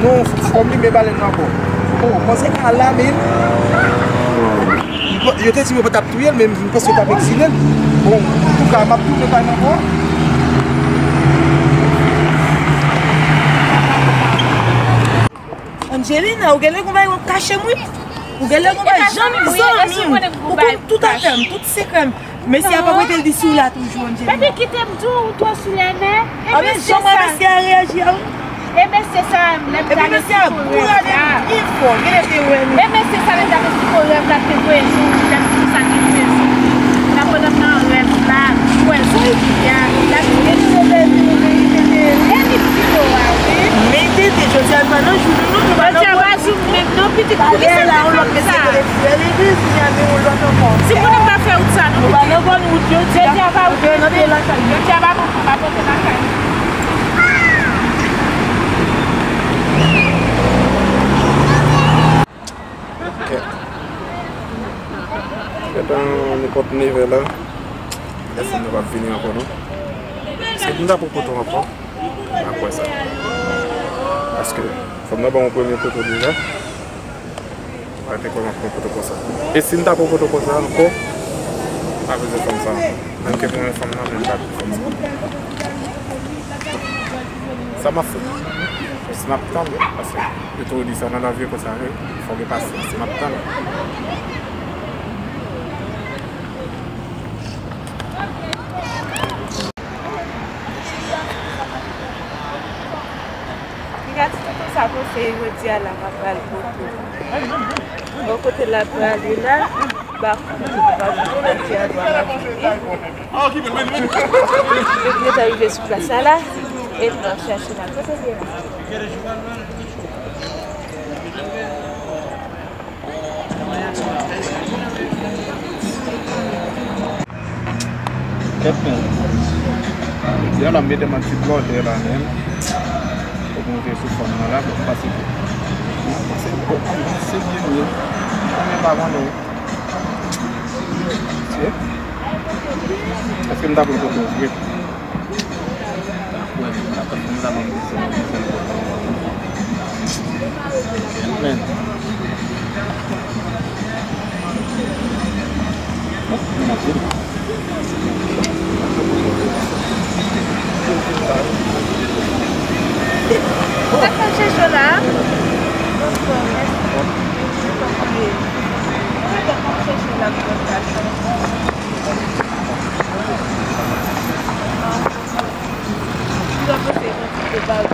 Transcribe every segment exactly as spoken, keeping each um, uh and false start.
Non, fòm li men balèn nan ankò. Oh, manzè ka la, men. Yo te di m yo pa t ap touye l, men m panse yo t ap egzile l. Bon, antouka, m ap tounen pa l ankò. Angelina, ou genlè gon bagay w ap kache m, wi. Ou genlè gon bagay, janm zanmi m. Ou konn tout afè m, tout sekrè m. Mesye a pa prete l di si w la toujou, Angelina. Baby, kite m di w, ou twò sou lè nè. A, men jan mwen mesye a reyaji a, wi. E mesye sa, lè m t al esplike rèv la. E mesye sa, lè m t al esplike rèv la, te voye jou, lè m di sa ki sezi. Nan pandan m nan rèv la, m wè Zoya, l ap vin. E li pito a, wi. Men tete, jodi a, nou pa nan jou nou, non, nou pa nan jou nou. Menm non, pitit, pou ki sa l te fè m sa? Si konnen m pa fè wout sa, non, pitit. Jodi a pa wout, jodi a pa wout, pa pote lakay. Kèt. Kèt, an, nenpòt nevè la, lè fanm nan p ap vini ankò, non. Èske m ta pran poto ankò? M pa kwè sa. Paske fanm nan ban m yon premye poto deja. Mwen te kòmanse pran poto konsa. E si m ta pran poto konsa ankò, m pa bezwen fanm sa ankò. Menm ke mwen fanm nan, men m pa bezwen fanm sa. Sa m ap fè? Si m ap tann, paske yo toujou di sa nan lavi konsa, wi, fò gen pasyans. Si m ap tann. Piga ti toutou sa pou se jodi a la m ap pral poto. Bon, kote l ap prale la, ba kote l ap prale jodi a la m ap vini. Depi yo ta rive sou plas la la, e l ap chache la. Kote l ye la? Kèt men. Jodi a la m mete m an ti blòdè la menm. Fòk m rive sou fanm nan la, fòk m pase pou. Pase pou, pase byen byen. Mwen menm pa konnen. Èske m ta pran poto vre? Sa k ap chèche w la? Bonswa, mèsi. Mwen t ap chèche w la pou mwen. Jan w panse yon ti de bagay.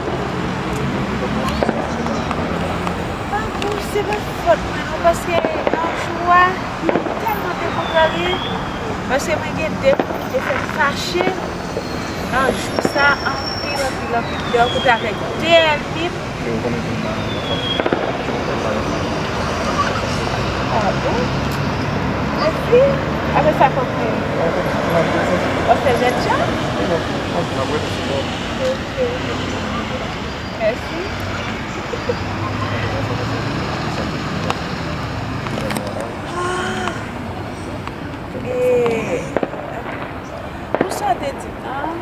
Pa bon, se pa fòt mwen non, paske nan jou a, mwen tèlman te kontrarye, paske mwen gen de moun ki te fè m fache. Nan jou sa, anpil, anpil, anpil, lè w kontre avèk de ènmi m. Ah bon? Mèsi. Apre sa, kòman w ap fè jèn jan? Ok. Mèsi. Ah. E, pou sa w te di m nan,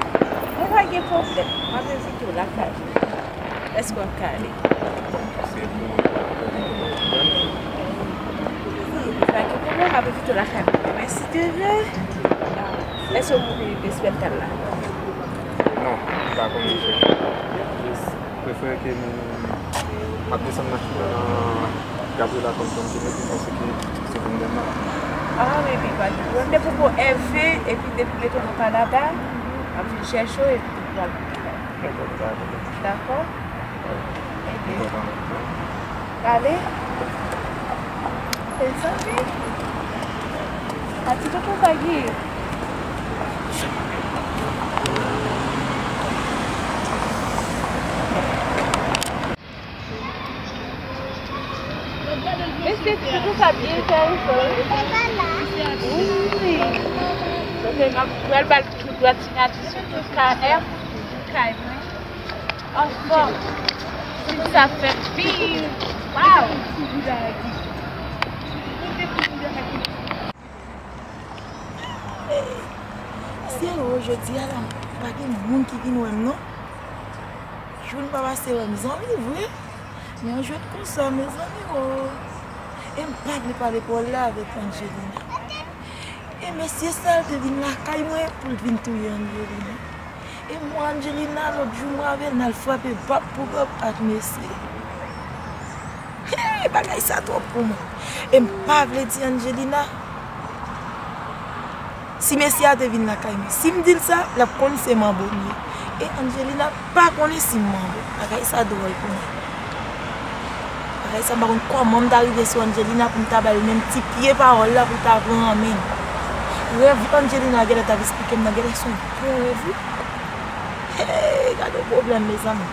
mwen pa gen pwoblèm. M ap envite w lakay mwen. Èske w ap ka ale? Bon, se pou mwen, pa gen pwoblèm. Pa gen pwoblèm, m ap envite w lakay mwen demen, si Dye vle. Èske w konnen lespèt kal la? Non, m pa konnen, cheri. Prefere ke nou, m ap desann machin nan nan Gabriela Compton, ki mete m panse ke se pou m nan. Ah, baby, pa gen pwoblèm. Depi pou Ève, epi depi mete w nan Kanada, m ap vin chèche w, epi nou pral. Dakò, dakò. Dakò? Ebyen. Dakò. Ale. Fè santi. A ti toutou sa ki ye. Mesye, ti toutou sa byen fè wi, frè. Wi. Donk, m ap pral ba l tou dwat siyati sou tout K M, tout kay mwen. Anfòm. Tout sa fèt pi. Waw. Se yo jodi a la, pa gen moun ki vin wè m non. Jou n pa pase wè m zanmi vre. Yon jwèt konsa, mezanmi, o. E m pa vle pale pawòl la avèk Angelina. E mesye sa a te vin lakay mwen pou l vin touye Angelina. E m wè Angelina, lòt jou m wè avè l, n al frape bab pou bab ak mesye. Hey, bagay sa twòp pou mwen. E m pa vle di Angelina si mesye a te vin lakay mwen. Si m di l sa, l ap konn se manbo m ye. E Angelina pa konnen si m manbo. Bagay sa dwòl pou mwen. Bagay sa, m pa konn kòman m ta rive sou Angelina pou m ta ba l menm ti pye pawòl la pou l ta pran an men l. Rèv Angelina genlè t ap esplike m nan genlè se yon bon rèv, wi. Hey, gade yon pwoblèm, mezanmi.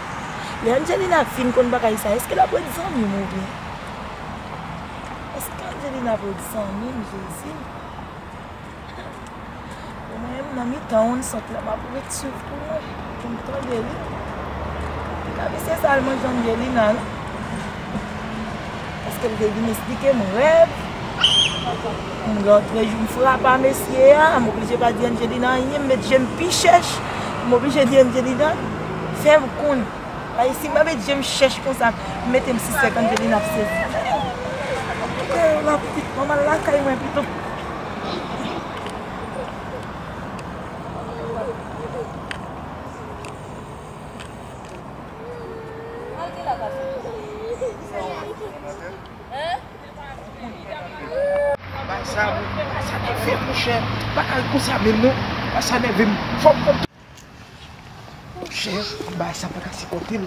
Lè Angelina fin konn bagay sa, èske l ap ret zanmi m oubyen? Èske Angelina ap ret zanmi m, Jezi? Bon, mwen menm nan mitan wonn sant la, m ap ret swiv pou mwen, pou m tande li. Ka mesye sa al manje Angelina, non. Paske l te vin esplike m rèv. M rantre jou m frape a mesye a, m oblije pa di Angelina anyen, m met je m pi chèch. M oblije di Angelina, fè m konn. Ay, si m pa met je m chèch konsa, m mete m sisèk Angelina ap sezi. Kè la pitit, manman lakay mwen pito. Ba sa, ba sa nève, monchè. Pa ka ret konsa menm, non. Ba sa nève m. Fò m konn. Monchè, ba sa pa ka sipòte l.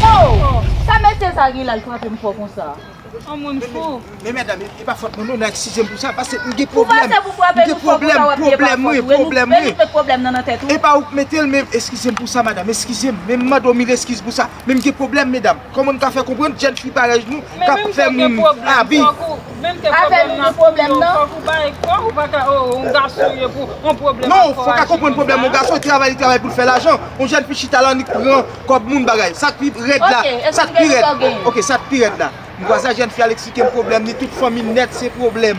Oh! Sa mesye sa gen la, l frape m fò konsa? Yon moun fou. Men, men, medam, e pa fòt mwen, non, nan eskize m pou sa, paske m gen pwoblèm. Ou panse pou frape nou fò konsa, w ap di e pa fòt ou, e nou, e nou k met pwoblèm nan nan tèt ou? E pa ou k mete l, men eskize m pou sa, madanm, eskize m. Men m mande w mil eskiz pou sa, men m gen pwoblèm, medam. Kòman m ka fè konprann jèn fi parèy nou k ap fè moun abi? Afè nou gen pwoblèm, non? Fòk ou bay, fòk ou pa ka, oh, yon gason ye pou yon pwoblèm. Non, fòk ou ka konprann pwoblèm yon gason, e travay li travay pou l fè lajan. Yon jèn fi chita la, annik pran kòb moun bagay. Sa k pi rèd la, sa k pi rèd. Ok, sa k pi rèd la. M kwaze ak jèn fi a, l eksplike m pwoblèm li, tout fanmi l nèt se pwoblèm.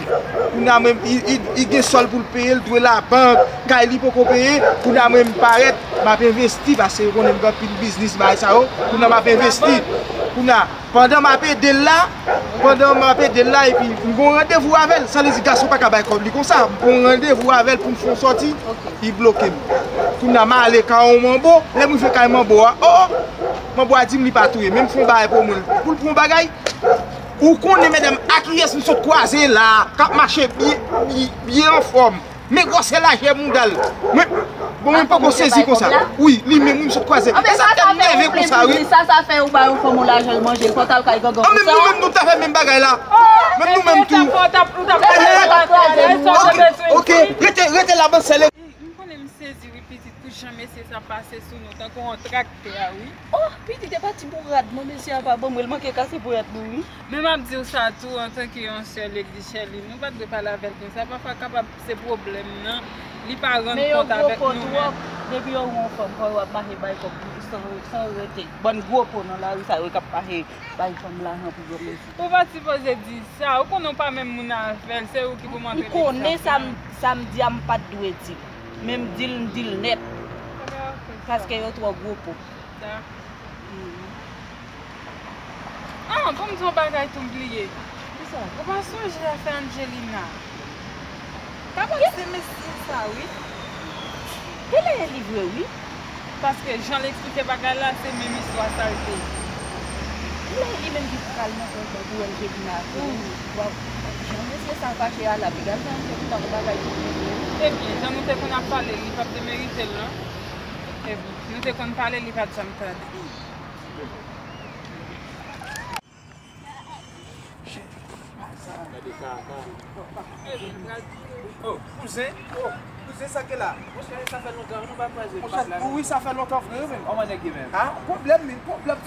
Kounye a menm, li, li, li gen sòl pou l peye, l dwe labank, kay li poko peye. Kounye a mwen, m parèt, m ap envesti, paske yo konnen m gen anpil biznis, bagay sa yo. Kounye a m ap envesti. Kounye a, pandan m ap ede l la, pandan m ap ede l la, epi m gen yon randevou avè l. Sa vle di gason pa ka bay kòb li konsa. M gen yon randevou avè l pou m fè yon sòti, li bloke m. Kounye a, m ale kay yon manbo, lè m rive kay manbo a, oh, oh, manbo a di m li pa touye, men m fè yon bagay pou mwen, pou l pran yon bagay. Ou konnen, medam, a kiyès m sot kwaze la, k ap mache byen, byen, byen anfòm. Men gwosè lajè mouda l. Mwen, bon, mwen poko sezi konsa. Wi, li menm, wi, m sot kwaze. E sa tèt nève konsa, wi. Sa, sa fè ou ba yon fanm yon lajan l manje, l fò t al kay gangan konsa. Menm nou menm, nou ta fè menm bagay la. Menm nou menm tou. Ok, ok, rete, rete la, ban sèl. M konnen m sezi, wi, pitit, pou jan mesye sa pase sou nou, tankou yon traktè a, wi. Oh, pitit, e pa ti bourad, non, mesye a pa bon, mwen, l manke kase bourad mwen, wi. Men m ap di w sa tou, antanke yon sè legliz, Sherline, nou pa t dwe pale avè l konsa. Pafwa, kapab se pwoblèm nan, li pa rann kont avèk nou menm. Men yo gwo po twòp. Depi yo wè yon fanm, fò yo ap mache bay kòb pou li san, san rete. Bann gwo po nan lari sa yo k ap mache bay fanm lajan pou granmesi. Ou pa t sipoze di sa. Ou konnen w pa menm moun avè l, se ou ki pou montre l egzanp la. M konnen sa m, sa m di a, m pa t dwe di l. Men m di l, m di l nèt. Paske yo twò gwo po. Sa. Ah, pou m di yon bagay tou m bliye. Kisa? Ou pa sonje afè Angelina? Kapab se mesye sa, wi. Genlè e li vre, wi. Paske jan l eksplike bagay la, se menm istwa sa l te ye. Genlè e li menm ki pral nan kòlkòl pou Angelina vre, wi. Jan mesye sa fache a la, piga l fè Angelina yon bagay pou li vre, wi. Ebyen, jan nou te konn ap pale, li p ap demerite l, non. Ebyen, nou te konn pale, li pa t janm tande. Oh, kouzen, oh, kouzen, sa k la? Monchè, sa fè lontan, nou pa kwaze. Monchè, wi, sa fè lontan vre, wi, men. Kòman nèg ye menm? Ah, pwoblèm, men, pwoblèm.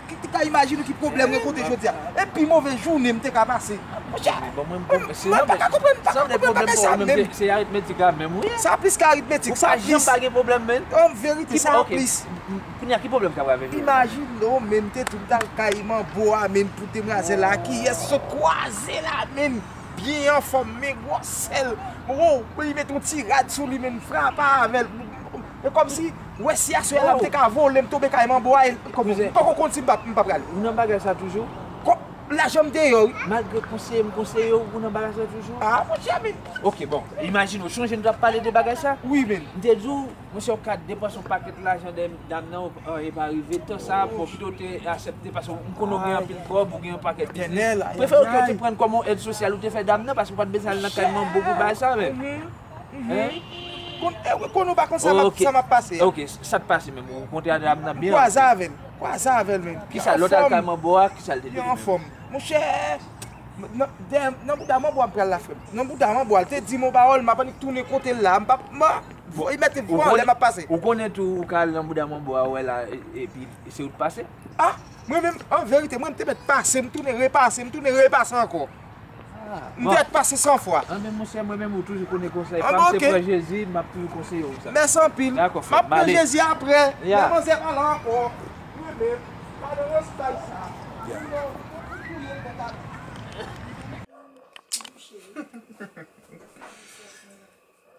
Ki, ki ka imajine ki pwoblèm mwen kote jodi a. E pi move jounen m te ka pase. Monchè, mwen pa ka konprann, pa ka konprann bagay sa menm. Se aritmetik la menm, wi. Sa plis ke aritmetik, sa plis. Ou pa janm pa gen pwoblèm, men. An verite, sa plis. Kounye a, ki pwoblèm k ap rive? Imajine w, men, m te tou m t al kay manbo a, men, pou demwazèl la, kiyès sot kwaze la, men, byen anfòm, men gwosè l. Wo, men, li met yon ti rad sou li, men, frape avè l. E kòmsi, wè si aswè la m te ka vole, m tonbe kay manbo a, e kòm, m poko konn si m p ap, m p ap prale. Ou nan bagay sa toujou? Kò, lajan m deyò, wi. Malgre konseye m konseye w, ou nan bagay sa toujou? Ah, monchè, men. Ok, bon. Imajine w, sonje nou t ap pale de bagay sa? Wi, men. M te di w, monchè, w ka depanse yon pakèt lajan dèyè dam nan, anyen pa rive. Tan sa, bon, pito w te aksepte, paske m konnen w gen anpil kòb, ou gen yon pakèt biznis. Prefere w te pran kòm yon èd sosyal, ou te fè dam nan, paske w pa t bezwen al nan kay manbo pou bagay sa, men. Hein? Kon, eh, kon nou pa konn sa m ap, sa m ap pase a. Ok, sa k pase menm? Ou kontre a dam nan byen? Kwaze avè l. Kwaze avè l menm. Kisa, lè w t al kay manbo a, kisa l te di li menm? Li anfòm. Monchè, nan, nan, nan bouda manbo a m pral la, frè m. Nan bouda manbo a, l te di m yon pawòl, m ap annik tounen kote l la. M p ap, m ap, voye mete vwa anlè m ap pase. Ou konnen tou, ou ka al nan bouda manbo a, wè la, e- epi se ou t pase? Ah, mwen menm, an verite, mwen m te mèt pase, m tounen repase, m tounen repase ankò. M dwèt pase san fwa. Anben, monchè, mwen menm, ou toujou konnen konsèy pa m, se pran Jezi, m ap toujou konseye w sa. Mèsi anpil. Dakò, frè m, m ale. M ap pran Jezi apre. Ya. Lè manzè pa la ankò. Mwen menm, pa nan respè sa.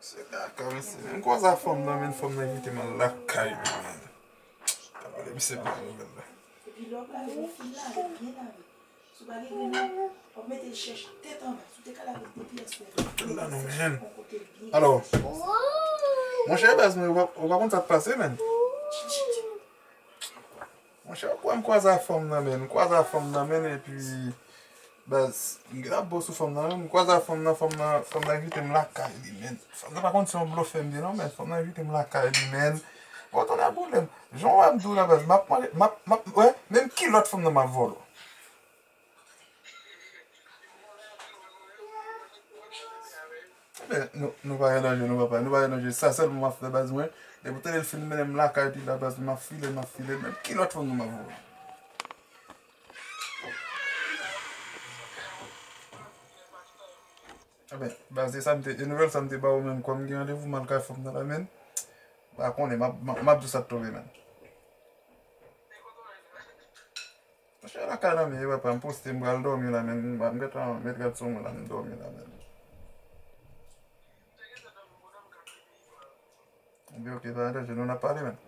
Se kaka, mesye. M kwaze a fanm nan, men fanm nan envite m al lakay li, men. Apre misye ban nouvèl la. Epi lè w pral fè fil la, avè l byen lave. Si w pa gen grenn, w ap mete l chèch tèt anba. Si w te ka lave l depi yèswè, fè l la non, men. Alò, monchè, baz mwen, ou pa, ou pa konn sa k pase, men. Monchè, ou kwè m kwaze a fanm nan, men. M kwaze a fanm nan, men, epi, baz, m gen ap bo sou fanm nan, men. M kwaze a fanm nan, fanm nan, fanm nan envite m lakay li, men. Fanm nan pa konn se yon blofè m ye, non, men. Fanm nan envite m lakay li, men. Bon, tonnè boule m. Jan w wè m di w la, baz, m ap manje, m ap, m ap, wè, menm kilòt fanm nan m ap vòlò. Ebyen, nou, nou pa gen danje, non, papa. Nou pa gen danje. Sa sèlman m ap fè, baz mwen. Depi w tande l fin mennen m lakay li la, baz, m ap file, m ap file. Menm kilòt fanm nan m ap vòlò. Ebyen, baz, e sa m te, e nouvèl sa m te ba ou menm, kòm m gen randevou m al kay fanm nan la, men. M pa konnen, m ap, m ap, m ap di w sa t tonbe, men. Monchè, lakay nan men, papa, m poste, m pral dòmi la, men, m, m gentan met rad sou mwen la, m dòmi la, men. Ebyen, ok, pa gen danje, nou n ap pale, men.